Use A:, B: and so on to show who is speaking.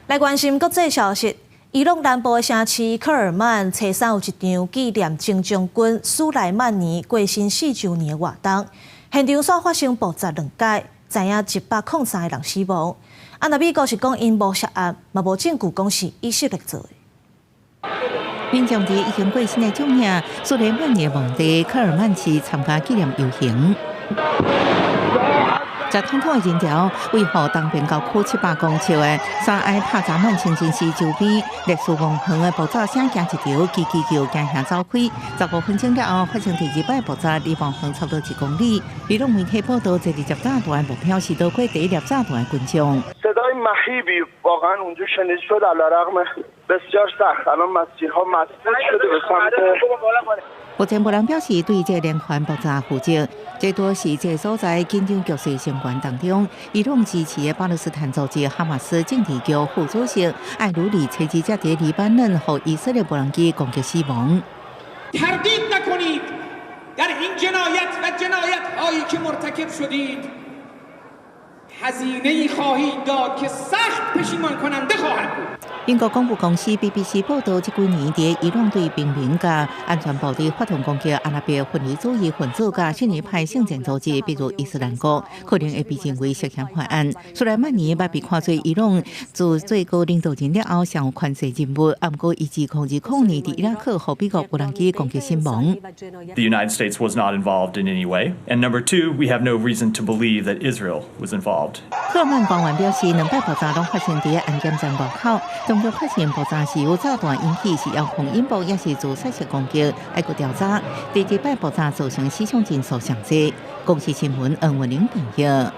A: 來關心國際消息，伊朗南部的城市科爾曼，初三有一場紀念前將軍蘇萊曼尼過身4週年的活動，現場煞發生爆炸兩擺，知影103個人死亡。啊，若美國是講𪜶無涉案，嘛無證據講是以色列做的。
B: 民眾佇已經過身的將領蘇萊曼尼的墓地科爾曼市參加紀念遊行。在統統的人潮，位於東邊郊區700公尺的沙埃帕扎曼清真寺周邊，烈士墓園的爆炸聲驚一場，吱吱叫驚嚇走開。15分鐘了後，發生第二擺爆炸，離墓園差不多1公里。伊朗媒體報道，這二十炸彈目標是躲過第一粒炸彈的群眾。
C: صدای مهیبی واقعا اونجا شنیده شد علیرغم بسیار سخت الان مسیرها مسدود شده به سمت
B: 目前無人表示對這連環爆炸負責，這都是這所在緊張局勢升懸當中，伊朗支持的巴勒斯坦組織哈馬斯政治局副主席艾魯里初二才佇黎巴嫩予以色列無人機攻擊死亡。
D: تردید نکنید در این جنایت و جنایت هایی که مرتکب شدید هزینه خواهید داد که سخت پشیمان کننده خواهد بود。
B: 英國廣播公司 BBC 報道，這幾年佇伊朗對平民佮安全部隊發動攻擊，阿拉伯分離主義分子佮遜尼派聖戰組織，比如伊斯蘭國，可能會被認為涉嫌犯案。蘇萊曼尼捌被看做伊朗自最高領導人了後上有權勢人物，毋過伊2020年佇伊拉克予美國無人機攻擊身亡。
E: The United States was not involved in any way. And number two, we have no reason to believe that Israel was involved.
B: 科爾曼官員表示，兩擺爆炸攏發生佇安檢站外口。當局發現爆炸是由炸彈引起，是遙控引爆，抑是自殺式攻擊，愛閣調查。第二擺爆炸造成死傷人數上濟。公視新聞黃文玲報導。